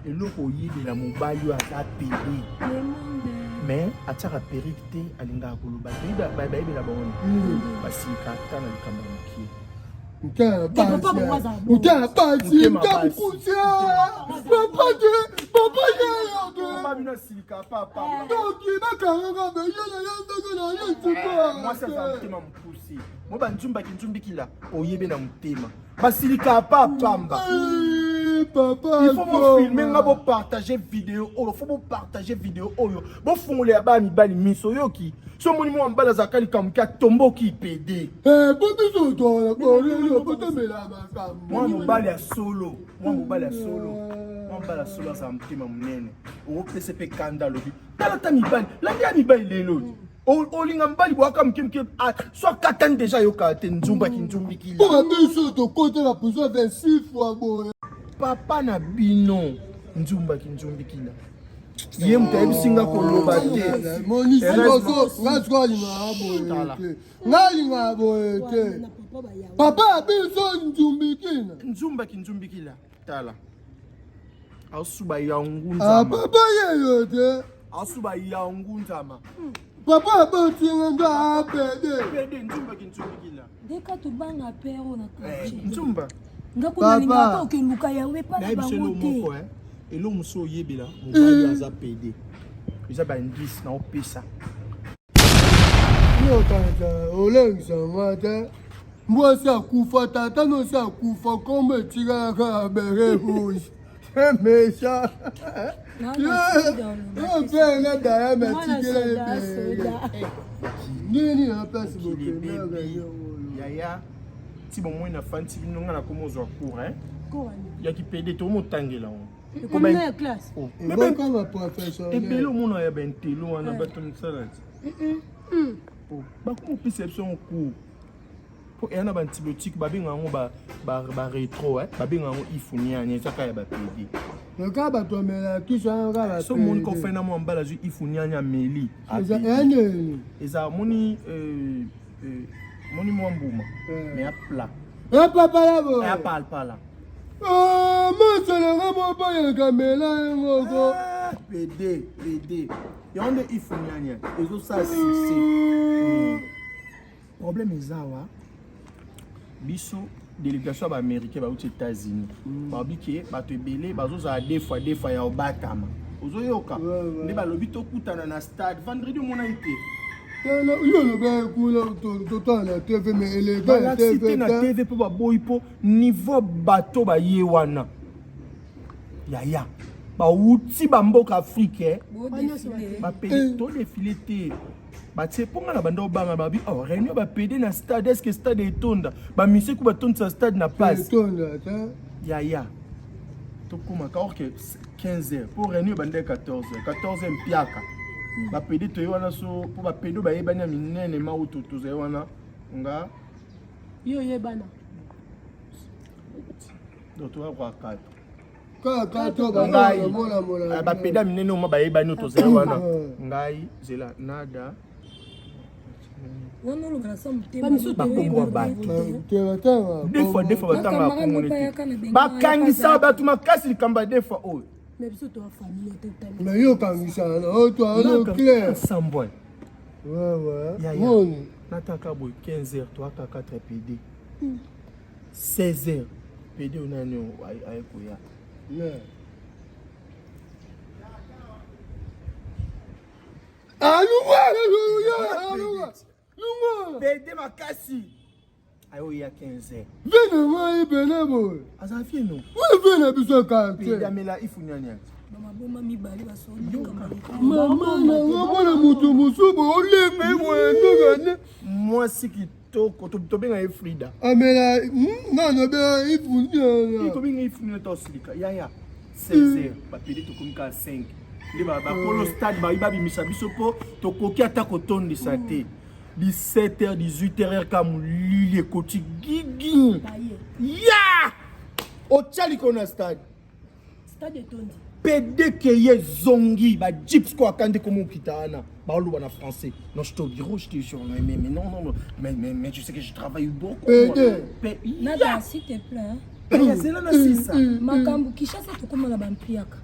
Eloko oyebela mobali oyo aza pede mais atiaka perruque te, alingaka koloba te, bayebela bango basilika ata na likambo ya mokie. Mutala pasi, mutala mukuse, papa te, papa yeyo te. Bino asilika papa. Ndoki bakangaka be yeye ye ndenge na ye tuka. Mwasi aza motema mokuse. Mo banzumbaki nzumbikila oyebe na motema. Basilika pa pamba. Papa, il faut bofilme nga bopartage video oyo, faut bopartage video oyo, bofungola ya bana mibali miso. Oyoki so omoni mwa mobali azalaka likambo ke atomboki pede. Po biso toala korelo potomela makambo. Mwa mobali ya solo, mwa mobali ya solo, mwa mobali ya solo azala motema monene, okopesa mpe kanda. Alobi tala ta mibali, landi ya mibali lelo olinga mobali bwaka moke moke, so akatani deja ayokaka te, nzumbaki nzumbikila. Mpo biso tokota na prison 26 fois boye. Papa na bino nzumbaki nzumbikila, ye moto ayebisi nga koloba te. Nga sikoyo alingaka boye te, nga alingaka boye te. Papa ya biso nzumbikila, nzumbaki nzumbikila, tala asuba yangu nzama. Papa yeyo te, asuba yangu nzama. Papa abotinga nga apede pede nzumbaki nzumbikila. Ndeka tobanga pere oyo na quartier. Nzumba. Nga kuna alingaka okeluka yawe epa na bango te. Eloko mosusu oyebela mobali aza pede, eza baindice na opesa. Yokanisa olengisa nga te. Mwasi akufa, tata nosi akufa, kombo etikalaka bere rouge. C'est méchant. Yo mpe na daya matikela ebele. Nini na place bokendaka? Yaya, ti bomoi na fanti bino, nga nakoma ozwa cours ya kipede, tomotangela ngo. Ebokama professionnel. Ebele omona ya bentelo wana, bato misala ti bakoma opesa biso yango cours mpo eya na baantibiotique, babenga yango baretro, babenga yango ifuniani, eza kaka ya bapede. Kaka bato amela kisi wana kaka. So moni kofai na mwa mbala azwi ifuniani, ameli. Eza moni moni mwa mbuma mais ya plat. Epapala boye. Ya palpala. Mosolanga moboyaka mela yengoko. Pede pede yango nde ifuniani ezosala succès. Problème eza awa, biso délégation ya baaméricain bauti États-Unis, balobi ke bato ebele bazozala deux fois deux fois ya obatama. Ozoyoka nde balobi tokutana na stade vendredi, omonaki te? Yo oloba kuna totala na TV, mais eleka na TV na TV mpo baboyi, mpo niveau bato baye wana yaya bawuti bamboka Afrike, bapede todefile te. Batie mpo nga na banda obanga, babi oh, réunion bapede na stade, est ce que stade etonda? Bamisie ku batondisa stade na pasi yaya. Tokomaka or que 15 heures mpo réunion ebanda 14 heures, 14 heures mpiaka bapede toye wana. So mpo bapede bayebani ya minene mauto tozali wana nga. Yo oyebana. Donc toya kwa 4. Ngai bapeda minene oma bayebani oyo tozali wana, ngai zela nada bakombo bato deux fois deux fois batangaka kombo nete bakangisa bato makasi likambo ya deux fois oyo. Mais yo kangisana oyo toano clair. Sambwa nataka boye 15 heures, toaka 4 pd, 16 heures pd oyo nani aye koya. Alungwa, lungwa. Pd makasi aye oya 15 heures. Vie na ngai pene boye. Aza vie no. Oui, vie na biso quartier. Amela ifuniani ati. Bamaboma mibale basoli. Mama nanga, mwana moto mosusu boye olembe boye ndokane. Mwasi kitoko, tobenga ye Frida. Amela nga nabenga ifuniana. Tobenga ifuniana to osilika yaya. 16 heures bapede, tokomi kaka 5 nde bakolo stade bayi babimisa biso mpo tokoki ata kotondisa te. 17 h 18 h ka molili ekoti gigi ya otya likolo na stade. Stade etondi. Pede ke ye zongi bajeeps ko akandi komo okita wana, baoloba na français: non, je suis au bureau, je te jure, mais, mais, mais non, non, non, mais, mais, mais je sais que je travaille beaucoup. Pede. Nada, s'il te plaît. Zela na sisa. Makambo Kinshasa, tokóma na bampiaka.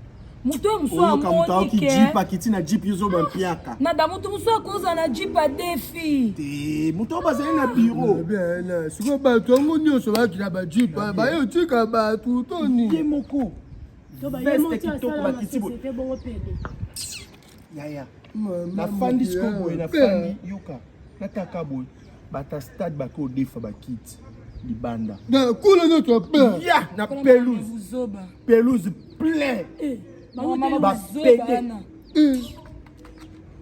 Moto oyo mosusu Oyoka moto amoni aoki ke jeep, akiti na jeep, yozoba mpiaka. Nada, moto mosusu akozala na jeep adefi. Te, moto oyo bazali na bureau. Bien, sikoyo bato yango nyonso bakila bajeep, baye otika bato to Ye nini? moko To ba ye veste moti kitoko, asala na bakiti boye. société bongo pede. Yaya, Mama nafandi sikoyo boye, mokili, nafandi, yoka, nataka boye, bata stade bake odefa bakiti libanda. Na kuna nyonso pe. Ya na pelouse, Buzoba. pelouse plein. Eh, Mama, Ba buzoba pede. wana.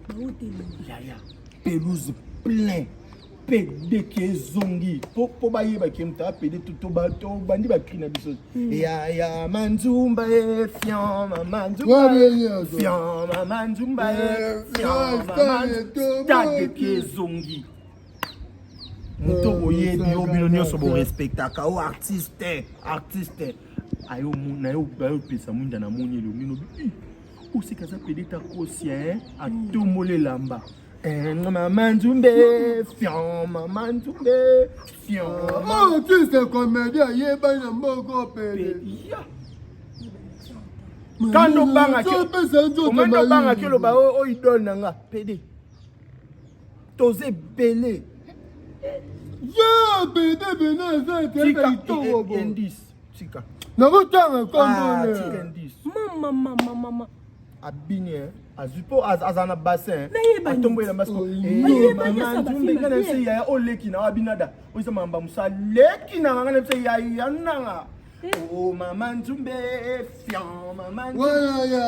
baotelema. Yaya, pelouse plein, pede ke ezongi po bayebaki moto apede, tobandi bacri na biso: yaya manzumba e fian, mama nzumba Wapi e nyonso? fian, mama nzumba e Eh, fian, eh, mama stade stade ke ezongi. Moto boyebi yo, bino nyonso borespectaka o artiste, artiste ayo ayopesa mwinda na moni elongi nobi oseka aza pede ta kosi atomboli elamba. Eh, mama nzumbe fian, mama nzumbe fian. Artiste comédien ayebani na mboka pede. Ya. Kando obangaki Opesa nzoto omandi, obangaki malili. oloba oyo idole na nga pede, toza ebele. Ye pede pene eza eteka kitoko bo. Indice, tika. Nakotanga Ah, tika kombo. indice. Mama, mama, mama. Abini azwi mpo aza na bassin, Nayebani. atombolela masiko. Oh, nayebani asa nzumbe nga na bafilme. biso yaya oleki na abinada oyo eza mamba mosa leki nanga, nga na biso yaya nanga o mama nzumbe fian, mama nzumbe. Wana ya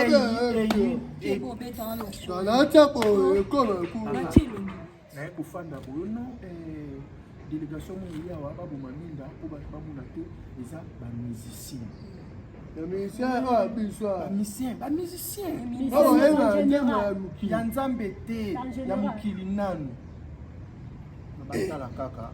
Eyi, eyi, eyi. Obetanga lokolo. nalatya boye ekoma kuna. Batie elongi. Naye kofanda boyo no délégation moko eyi awa, baboma minda mpo bato bamona te, eza bamusicien. Bamusicien oyo biso awa. Bamusicien, bamusicien. Oyo bayeba nzembo ya mokili. Ya Nzambe te. En Ya général. mokili nanu na batala kaka.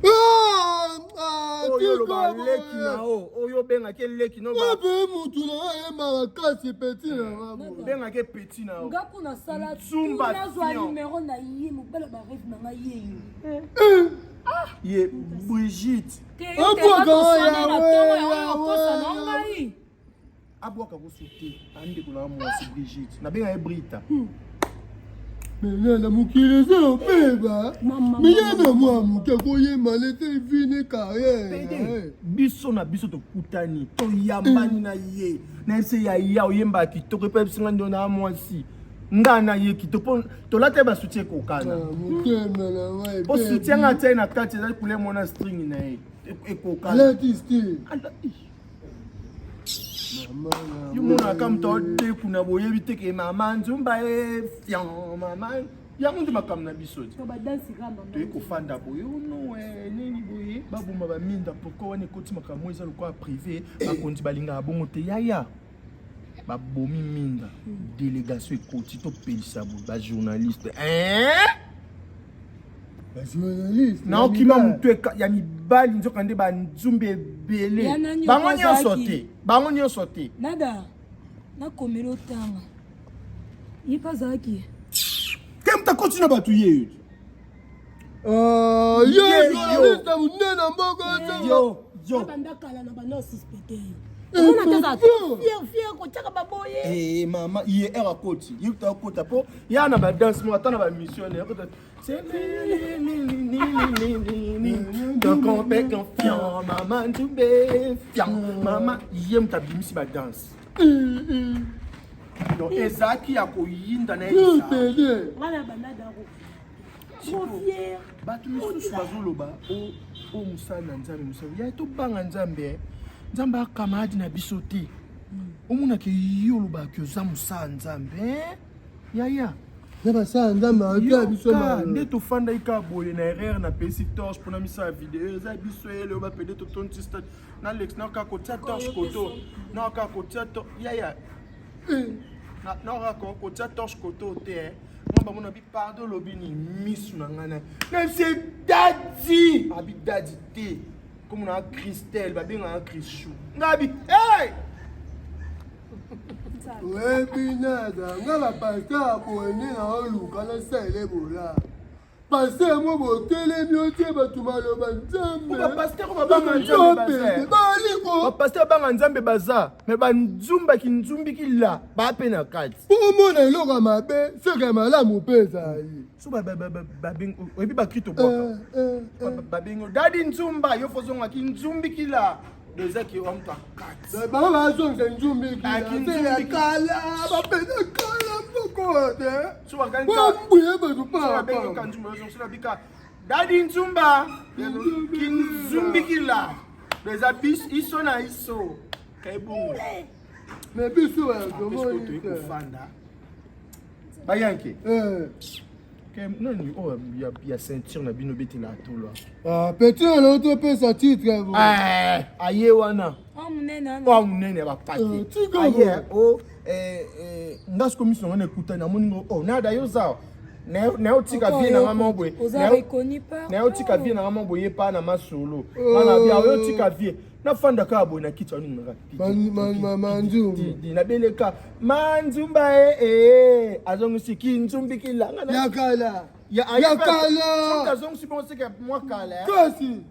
Ah, ah, Oyo oloba tika leki boye. na o oyo obengaki leki na Wapi mutu na ayemba makasi peti na nga boye. obengaki petit na o. Nga kuna sala Nzumba nazwa fion. numero na ye, mobala barêve na ngai ye yo. Ye Brigitte. Te, yo te, Abwaka toswane na yawe, ntongo ya oyo yawe, okosa na yawe. ngai. Abwaka koso te, andeko na mwasi Brigitte, nabenga ye Brita. Mena na mokili eza obeba. Mama, Miyana mwa moke koyemba lete vini carrière. Pede biso na biso tokutani, toyambani na ye, nayebisi ya ya oyembaka kitoko, epe biso nga ndo na mwasi nga na ye kitoko mpo tolata ye basoutien ekokana. Motema na ngai. Mpo soutien nga atia ye na kati ezali couleur mona string na ye ekokana. Alati style. Yo monaka moto odekuna, boyebi te ke mama nzumba e fian, mama yango nde makambo na biso ti. To ba danse kaka mama. Toye kofanda boye ono nini boye, baboma baminda pourkui wana ekoti makambo eza lokola privé, bakonzi balingaka bongo te. Yaya, babomi minda, délégation ekoti, topelisa boye bajournaliste. Bajournaliste. Naokima motu ya mibali, nzoka nde banzumba ebele. Ya nani? Bango oyo nyonso azalaki? te, bango nyonso te. Nada, nakomela otanga ye mpe azalaki. Ke moto akoti na bato ye. Ah, ye Ye, journaliste monene na mboka. Yo yo. Banda kala na banda suspecte ye. Omona te aza fier fier kotiaka baboye. Eh, mama ye ere akoti, ye kuta akota mpo ya na badanse moko ata na bamissionnaire donc on fait confiant mama nzumbe fian mama, ye moto abimisi badanse, donc ezalaki ya koyinda na ye. Pede. Nga na banda daro. Trop fier. Bato misusu bazoloba o mosala na Nzambe, mosala ya tobanga Nzambe, Nzambe akamarade na biso te. Omonake yo olobaki oza mosala Nzambe, yaya. Na basala Nzambe atia biso. Yoka, nde tofandaki kaka boye na erreur, napesi torche mpona misala video eza biso ele oyo bapede totonti stade na lex, naoka kotia torche koto, naoka kotia to yaya, naoka kotia torche koto te nga bamona bi pardon, olobi ni misu na ngai na nayebisi dadi, abi dadi te, komo na Christelle, babengaka Chrischou, nga abi hey! Oyebi nada nga bapasteur boye nde na oluka nasalele bola. Pasteur mo botelemi otie bato maloba nzambe. Bapasteur babanga nzambe baza. Baliko. Bapasteur babanga nzambe baza. Mais banzumba kinzumbi kila ba pe na kati. Po omona eloko ya mabe soki ya malamu mpe ezali. So ba ba ba ba oyebi ba cri tobwaka. Babengi dadi nzumba yo fozonga kinzumbi kila. Eza ki wa mutu akati. Bango bazongisa nzumbi kila. Ya kala bapesa kala moko te. So bakangi Bambuye bato so babengi ka nzumba yo so bika dadi nzumba kinzumbi kila. Eza bis iso na iso. Kaibongo. Mais biso bazomoni te. Kofanda. Bayanke. Eh. Nani oyo ya ceinture na bino betela atolwa. Ah, petit na topesa titre bo. Eh, aye wana. Oh munene wana. Oh munene ya bapake. Aye o eh nga siko miso ngana ekutani namoni ngo oh nada yo za. Na otika vie na nga moko boye. Oza reconnu par. Na otika vie na nga moko boye pa na masolo. Nga na bia oyo tika vie. Nafanda kaka boye na kiti wana ningaka. Manzumba. Nabeleka manzumba e e azongisi kinzumbi kilanga. Ya kala. Ya kala. Azongisi bongo seke mwa kala. Kasi.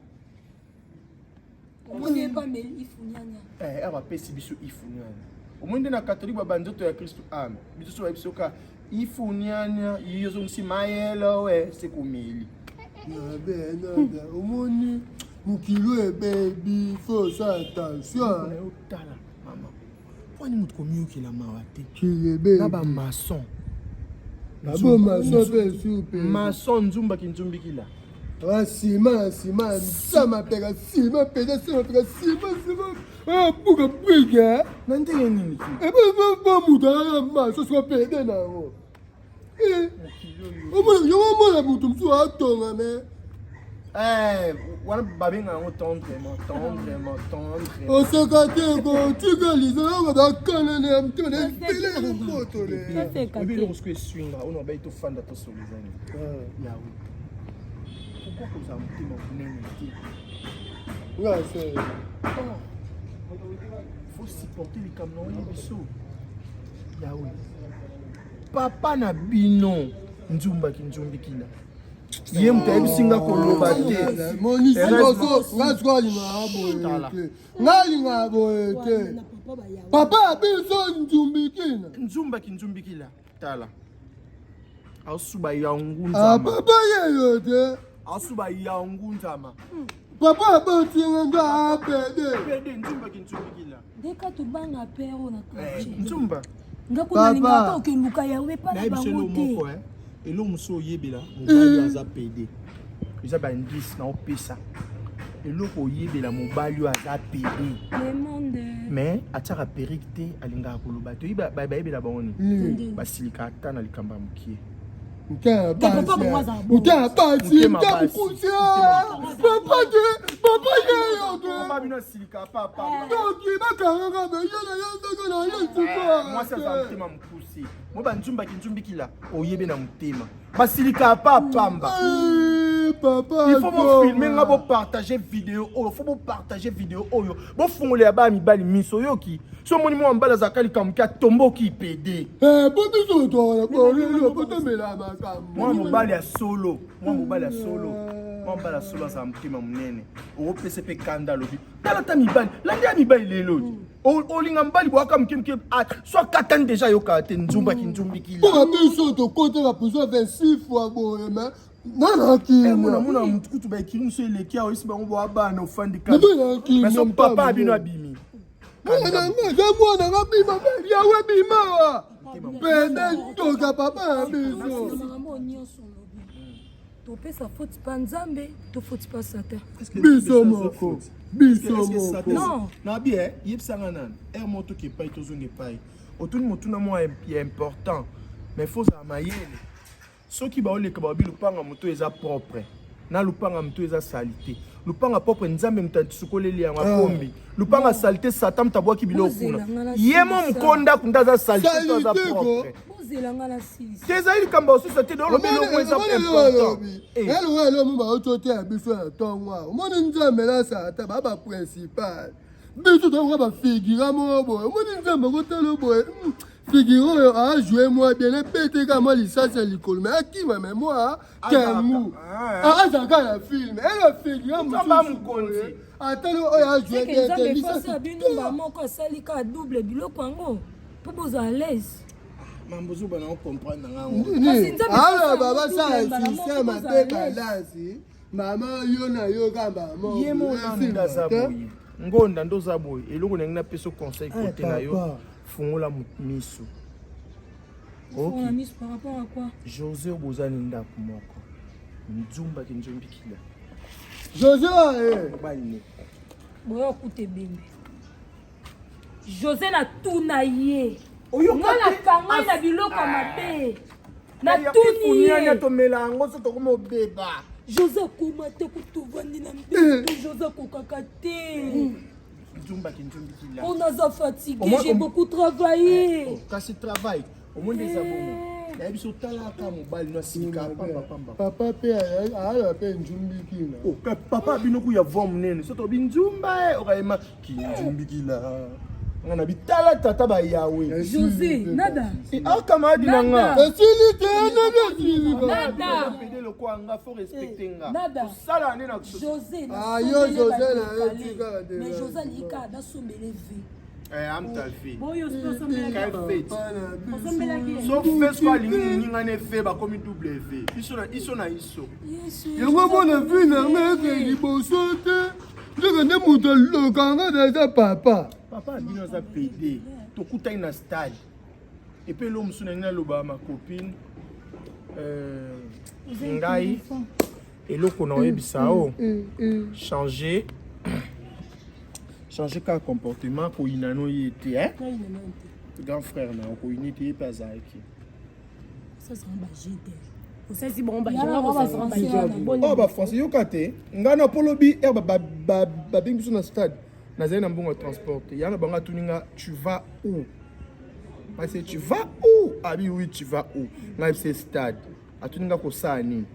Omoni epa meli ifunyanya. Eh, awa apesi biso ifunyanya. Omoni nde na katolike ba banzoto ya Kristu ame. Biso so bayebi soka ifunyanya yo ozongisi mayelo we sekomeli. Nabe nada omoni mokili ebebi faut osala attention. Tala mama. Pwani moto komiyokela mawa te. Kilebe. Na ba maçon. Babo maçon mpe supe. Maçon nzumba kinzumbi kila. Ah, nsima nsima nsama peka nsima peka nsima peka nsima nsima abuka brike Na ndenge nini ki? ebo moto alaka maso soki pede na yango yo omona moto mosusu atonga me Eh, wana babenga yango tendrement, tendrement, tendrement. Oseka te ko tika lizo yango bakanana ya motema na ebele ya kobotole. Oyebi eloko soki eswinga oyo nabayi tofanda tosolola nini? Yawe. Pourquoi kozala motema monene te? Nga se. Faut supporter likambo na oyebi biso. Yawe. Papa na bino nzumba kinzumbi kila. Ye moto ayebisi nga koloba te. Moni sikoso nga sikoyo alingaka boye te. Nga alingaka boye te. Papa ya biso nzumbikina. Nzumba kinzumbikila. Tala. Asuba yangu Ah, nzama. papa yeyo te. Asuba yangu nzama. Papa abotinga nga apede. Pede nzumba kinzumbikila. Ndeka tobanga père oyo na quartier. Nzumba. Nga kuna Papa. lingaka ata okeluka yawe epa na Nayebi biso bango eloko te. moko eh. Eloko mosusu oyebela mobali oyo aza pede. Eza ba indice na opesa. Eloko oyebela mobali oyo aza pede. Le monde. Mais atiaka perruque te alingaka koloba te. Oyebi bayebela bango nini? Basilika ata na likambo ya mokie. Mutema papa bongo azala bongo. Mutema pasi, Mutema mutema pasi. mokuse. Papa te, papa yeyo te. Papa bino asilika papa. Soki bakangaka be ye na ye ndenge na ye sikoyo. Mwasi aza motema mokuse. Mo banzumba kinzumbikila oyebe na motema. Basilika pa pamba. Eh, papa. Il faut bofilme nga bopartage video oyo, faut bopartage video oyo, bofungolela ya bana mibali miso oyoki. So omoni mwa mobali azalaka likambo ki atomboki pede. Eh, po biso tokala bolelo po tomela makambo. Mwana mobali ya solo, mwana mobali ya solo, mwana mobali ya solo azala motema monene. Okopesa mpe kanda alobi. Tala ata mibali, landa ya mibali lelo. Olinga mobali bwaka moke moke, so akatani deja ayokaka te nzumba kinzumbikila. Mpo biso tokotaka prison 26 fois boye me nana Mona kimia. mona mutu kutu baekiri mosu eleki awa oyesi bango boa bana ofandi Nabe na kimia. Mais so papa ya bino abimi. Mwana nga eza mwana nga bima me yawe bima wa. Pende ntoka papa ya biso. Makambo nyonso olobi. Topesa faute pa Nzambe, to faute pa Satan. Biso moko. Biso moko. Non. Nabi eh, yebisanga nani ere moko toki epai tozonga epai otuni motuna moko ya important mais faut ozala mayele soki baoleka babi lupanga moto eza propre na lupanga moto eza salite lupanga propre nzambe moto asukoleli yango akombi lupanga salite satan moto abwaki biloko Bozela kuna nga na ye mo silisa. mokonda kunda aza salite to aza Salite ko. propre Bozela nga na silisa. te ezali likambo osusa te olobi eloko eza important Eh, eloko elomi baototeya biso na ntongo awa omoni nzambe na satan baa baprincipal biso tokoka bafigura moko boye omoni nzambe akotala boye. Figure oyo ajoue mwa bien ebete kaka mwa lisasi ya likolo me akima me mwa kemu azalaka na film elo figure mosusu atali oyo ajoue bien te lisasi bino moko asali kaka double biloko yango mpo bozala l'aise. Mambo ozoba na ocomprendre na ngango. Aloba basala système ate balance mama yo na yo ka mama ye mona nde aza boye ngonda nde oza boye eloko na ngai napesa conseil kote na yo fungola miso. Fungola miso par rapport à quoi? José oyo boza ni ndako moko nzumba kinzumbikila José aye mobali ne boya okuta ebembe José natuna ye nga nakangai na biloko ya mabe natuni ye tomela yango so tokoma obeba José akoma te kutovandi na mbeto José akokaka te. Nzumba kinzumbikila On aza fatigué, j'ai beaucoup travaillé. Kasi travail omoni eza bongo nayebi so otalaka mobali no asilika pamba pamba. Papa mpe ayala mpe nzumbikila. Papa bino kuya voix monene so tobi nzumba e okayema kinzumbikila nga na bitala tata ba yawe José nada akamadi na nga esili te nani esili nada pede lokwa nga faut respecter nga Nada. tosala nde na José Ah, yo, José, na yo, tika de mais José alika nasombele ve amta fe Boyo osombelaki. Osombelaki ye. so fe so alingi moninga ne fe bakomi double v iso na iso na iso Yesu yango mona vi na nga eke liboso te nzoka nde moto alokanga na eza papa. Papa bino aza pede tokutani na stade epe elo mosusu na ngai naloba ma copine ngai eloko na oyebisa o changer changer kaka comportement koyina no ye te hein? Grand frère na okoyini te ye mpe azalaki osalisi bango baje. Oyo bafrançais yoka te ngai na polobi ere babengi biso na stade nazali na mbongo ya transport te ya na bango atuni nga tu vas où parce que tu vas où abi oui tu vas où ngai yebisi stade atuni nga kosala nini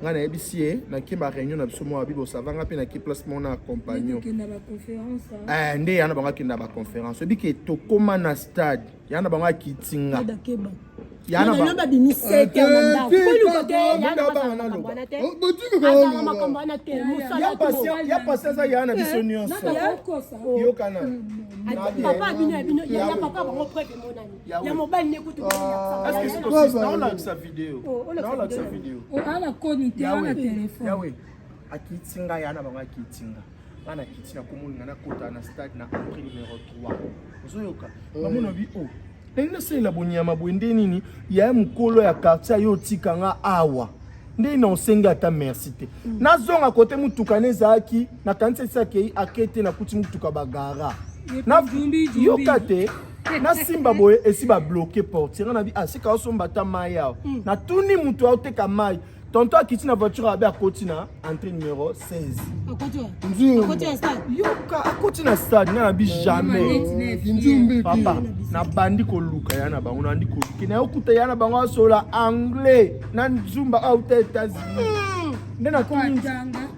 ngai nayebisi ye nake ba réunion na biso moko abi bosava nga mpe nake place moko na compagnon tokenda baconférence. Nde ya na bango akenda baconférence oyebi ke tokóma na stade ya na bango akiti nga nada keba ya na yo babimi sete ya ndako koluka te ya na Banga makambo wana te botika azala makambo wana te mosala ya patient ya patient aza ya na biso nyonso okosa yokana papa bino ya bino ya papa bango preuve emonani ya mobali ne kutu. Est-ce que c'est naolakisa video naolakisa video ana koni te ana telefone yawe akiti nga ya na bango akiti nga nga nakiti na komolinga nakota na stade na entrée numéro 3 ozoyoka bamona bi o ndenge nasalela bonyama boye nde nini ya mokolo ya quartier aye otika nga awa nde na osengi ata merci te nazonga kote mutuka ne ezalaki nakanisi esi akei ake te nakuti mutuka bagara Jumbi, jumbi. Yoka te nasimba boye esi babloke portier nga na bi asika osomba ata mai awa natuni moto aoteka mai tonton akiti na voiture abe akoti na entrée numéro 16 yoka akoti na stade nga na bi jamais nzumbiki papa nabandi koluka ya na bango nabandi koluka nayokuta ya na bango asola anglais na nzumba auta États-Unis nde nakomi atanga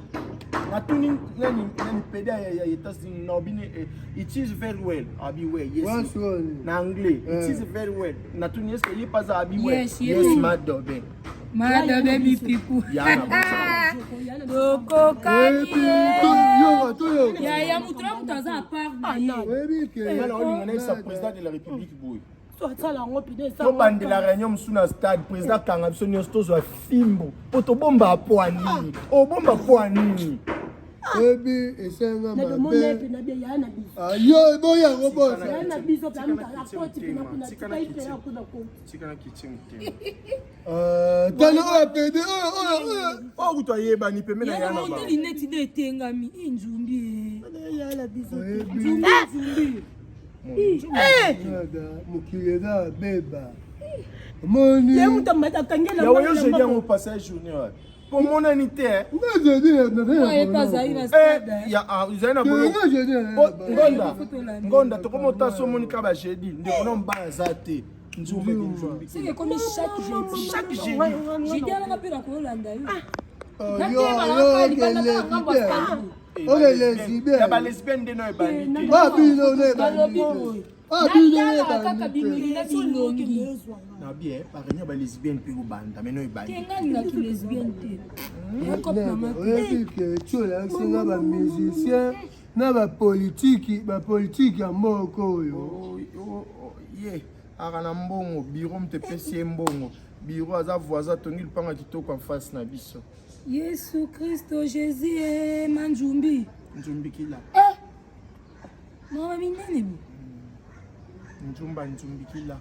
natuni nani nani pede ya États-Unis na obini it is very well abi well yes What's wrong? na anglais it is very well natuni est-ce que ye paza abi well Yes, yes. yes madobe madabe mipiku ya na bango tokokani yoka toyoka yaya moto na moto aza apart na ye oyebi ke nga na olinga nayebisa président de la république boye asala yango pide tobandela réunion mosusu na stade président akanga biso nyonso tozwa fimbu mpo tobomba po ya nini obomba po ya nini oyebi esenga na domone mabe mpe na bie ya na biso Ah, yo boyango bosa ya na biso mpe amutu akoti mpena kuna tikai mpena kuna koti tika na kiti motema tala oyo pede oyo oyo oyo oyo kutu ayebani pembe na yana ya na monte bango lineti nde etengami inzumbi e ya na biso oyebi nzumbi nzumbi nada mokili eza abeba omoni ye moto akangela yawe yo jeudi yango passage journée wapi mpo monani te eh. nga jeudi oyo epe azali na stade Eh, ya, ah, ezali na boloko. nga jeudi Po, ngonda ngonda tokoma otasi omoni kaka bajeudi ndeko na mobali aza te nzumbi nzumbi seke ekomi chaque jeudi chaque jeudi jeudi alanga mpe na koyolanda yo oyo lesbienne ya balesbienne nde no ebandi te babino ne balobi ebandi boye. Natalaka kaka bilongi na bilongi. Na bien, ba réunion ba lesbienne pe obanda, mais non ebandi. Te nga ningaki lesbienne te. Oyebi ke ti olakisi nga ba musicien na ba politiki, ba politiki ya mboka oyo. Ye aka na mbongo, bureau moto epesi ye mbongo. Bureau aza voisin, atongi lupanga kitoko en face na biso. Yesu Kristo Jésus eh, manzumbi. Nzumbi kila. Eh! Mama minene bo. Nzumba nzumbi kila.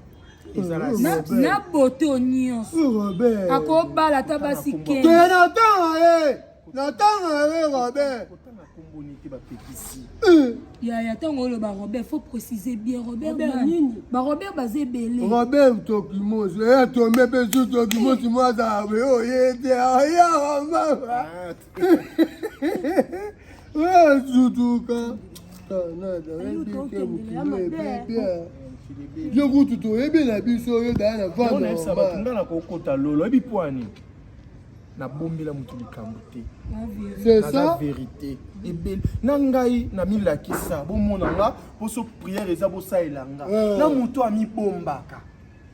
Na, na boto nyonso. Akobala ata basi 15. Te na tanga ye. Na tanga ye Robert. Kotanga kombo ni te bapekisi. Yaya ntango oloba Robert faut préciser bien Robert, Robert nini? Ba Robert baza ebele. Robert Tokimosi eya tombe mpe su Tokimosi mwa azala boye oye te aya mama oyo sutuka yo kutu toyebi na biso oyo daya na vanda bato nga nakokota lolo oyebi pwani nabombela moto likambo te. C'est Naza ça. vérité ebele na ngai namilakisa bomona nga mposo prière eza bosalela nga na moto amibombaka.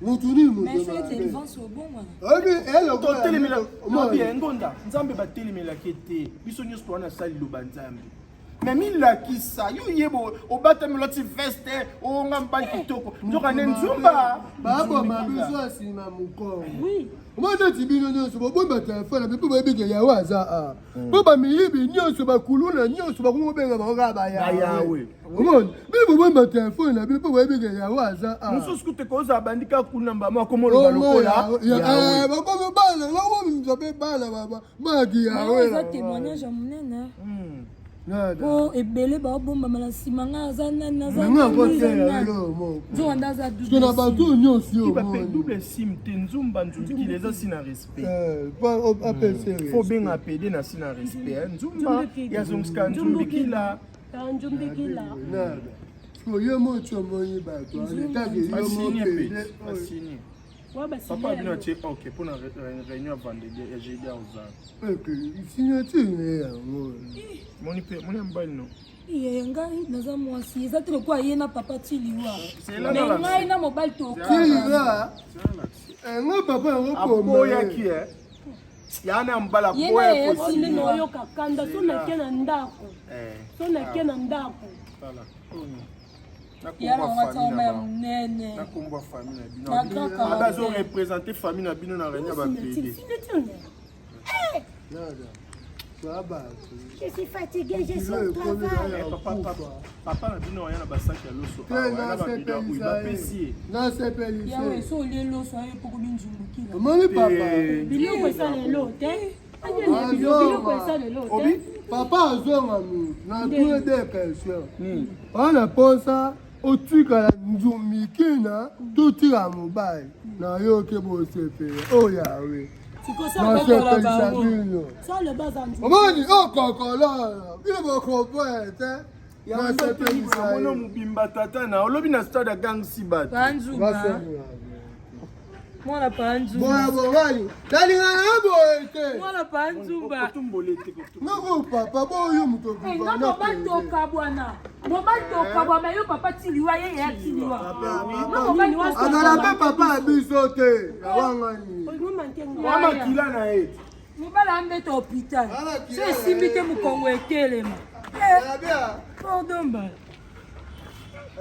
Motu nini Mais moto soki mabe? délivrance obongwana. Oyebi eloko ya Totelemela Omoni. bien ngonda nzambe batelemelaki te biso nyonso towana asali liloba nzambe me milakisa yo yebo obatami olati veste onga mobali kitoko nzoka nde nzumba baboma biso ya nsima mokongo omoni neti bino nyonso bobomba telefone mpe boyebi ke yawe aza a mpo bamiyibi nyonso bakuluna nyonso bakomi kobenga bango kaka bayawe Bayawe. omoni bino bobomba telefone na bino mpo boyebi ke yawe aza a mosusu kutu ekozala bandi kaka kuna mbama akomoloba lokola Yawe. bakomi bana bakomimisa mpe bana maki yawe Eza témoignage ya monene. Nada. Po ebele baobombama na nsima nga aza nani naza Nga nani, koteya aza nani. eloko moko. Nzoka nde aza Parce que na double bato sim. nyonso yo Iba pe omoni. double sim te nzumba nzumbikila eza si na respect. Eh, po apesa Faut benga pede na si na respect. eh. Nzumba Nzumbikila. yazongisika nzumbikila. Nzumbikila. Nada. Parce que yo moko omoni bato wana etake yo Asigne moko pe. Asigne. Papa bino atie ok mpona réunion ya vendredi ya jeudi ya ozala. Signature na ye yango. Moni pe moni ya mobali no. Ye ngai naza mwasi eza te lokola ye na papa tiliwa. C'est là Mais dans la- ngai na mobali toka. Tiliwa ngo papa yango koma Aboyaki eh. Ya na mbala Ye na boya ye ko Nde naoyoka kanda so nake na ndako. Eh. So nake na ndako. Tala. Ya longa tsoma ya monene. Nakomba famille na Na bino. grand Abe caractère. azo représenter famille na bino na réunion ba PD. Signature na ye. Nada. Toa bato. Je suis fatiguée, je suis Yo au ekomi travail. na Eh, papa, papa, papa na bino aya na basaki ya loso Te awa, aya na babido ya oyo nasepelisa ye. bapesi ye. Nasepelisa Yawe ye. so olie loso aye poko binzumbukila. Omoni papa. Te. Biloko eza lelo te. Ayebi biloko eza lelo te. Obi? Papa azonga motu na tous deux questions. Wana mposa otikala nzumikina totika mobali nayoki bosepela oyo yawe nasepelisa bino omoni okokolala bino bokomprendre te nasepelisa Mona ye mobimba tata na olobi na stade ya gang sibat. Panzumba. Mwana panzumba. boya bobali nalingana na boye te Mwana panzumba. Kotumbole te kotumbole. noko papa boyo moto Eh, nga mobali tokabwana. Mobali tokabwana yo papa tiliwa ye ya tiliwa. Nga mobali azala mpe papa ya biso te awangani Mwa makila na ye. Mobali ambeta hôpital. Ala So esimbi te mokongo etelema. Eh, pardon mbala.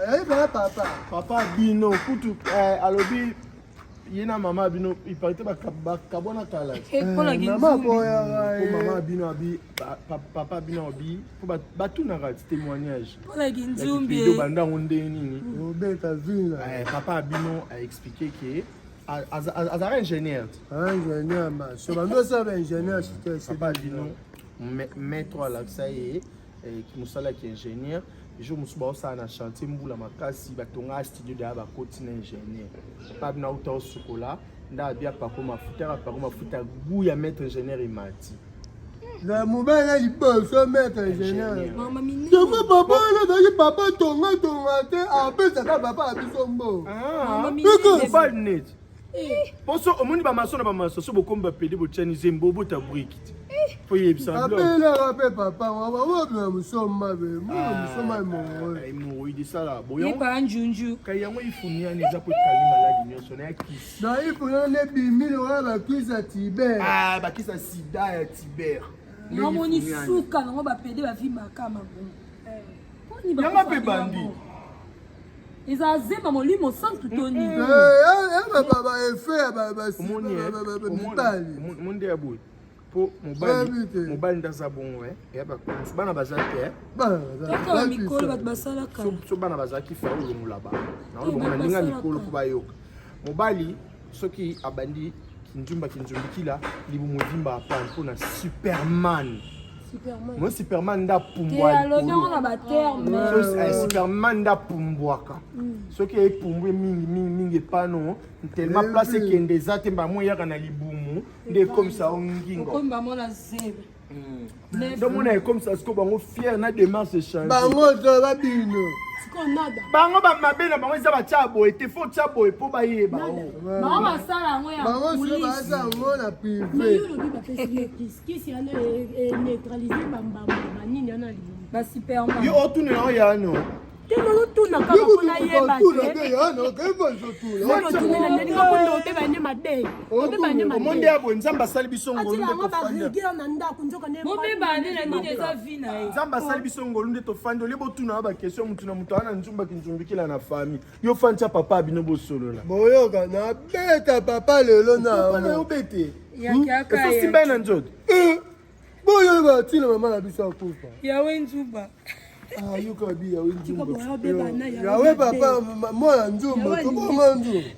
ayebela papa Papa bino kutu eh, alobi ye na mama bino iparite bakabwana kala. Mpo na mama kinzumbi. boyaka Po ye mama bino abi papa bino abi po batunaka témoignage. Mpo na kinzumbi. Video banda yango ndenge nini. obeta vina Eh, papa bino a expliqué que azalaka ingénieur. ingénieur maso bando osala baingénieur architecte Papa bino maître alakisa ye mosala ya ingénieur jour mosusu baosala na chantier mbula makasi batonga studio deya bakoti na ingénieur. Papa bino auta osukola nde abi apako mafuta apako mafuta gu ya maître ingénieur emati. Na mobali na liboso maître ingénieur Mama minene. yango papa wana azalaki papa tonga tonga te apesaka papa ya biso mbo Mama minene. Mobali neti mposo omoni bamaso na bamaso so bokomi bapede botiani zembo obota briki te. Po yebisa Abelaka mpe papa wabima mosomba be mosomba hémorroïde. Hémorroïde esala boyo. Yepa njunju. Kai yango ifuniani eza po ekali maladi nyonso na ya kisi. Na ifuniani ebimi lokola bakisi ya tiber. Ah, bakisi ya sida ya tiber. Namoni suka nango bapede bavimbaka mabumu. Yango mpe bandi. Eza zema molimo santu to nini? Ba effet ya mibali. Monde ya boye po mobali mobali nde aza bongo ya bana baza te. Kaka mikolo bato basalaka. So bana bazalaki fa olongola ba naolongola na ndenge ya mikolo mpo bayoka mobali soki abandi kinzumba kinzumbikila libumu evimba apane mpona Superman. Mo Superman nde apumbwa likolo. Superman nde apumbwaka soki epumbwe mingi mingi mingi epano tellement place ekende eza te, mbamo eyaka na libumu nde ekomisa yo ngingo. Ndomona ekomisa sikoyo bango fier na démarche échange. Bango to babino. Bango bamabe na bango eza batya boye te, fo tya boye mpo bayeba. Bango basala yango ya Bango soki baza yango na privé. Olobi bapesi ye kisi, kisi wana eneutralize bambamba banini wana libumu. Basuperman. Yo otunela oyo yano. Te, nazotuna kaka mpo nayeba te. Otunela ndelinga mpo obeba nde mabe, obeba nde mabe. Omonde ya boye, Nzambe asali biso ngolu Atina nde yango tofandi. Barigueur na ndako nzoka nde Bobeba nde na nini, eza vie na ye. Nzambe asali biso ngolu nde tofandi olie botuna baquestion mutu na mutu aza na nzumba kinzumbikila na famille. Yo fandi tia papa bino bosolola. Boyoka, nabeta papa lelo na Papa na yo bete. Yakiaka. Esosimba ye na nzoto. Boyo batina mama na biso akufa. Yawe nzumba. Ah, yoka bi yawe nzumba. Yawe papa mwana nzumba tobonga nzumba.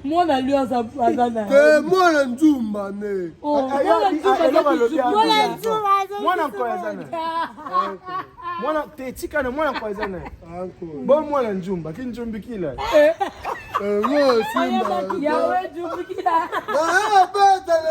Mwana lui aza na Te, mwana nzumba ne. Mwana nzumba aza. Mwana nkoyo aza na mwana te, tika na mwana nkoyo aza na ye bo mwana nzumba kinzumbikila. Simba. Yawe nzumbikila. Beta na.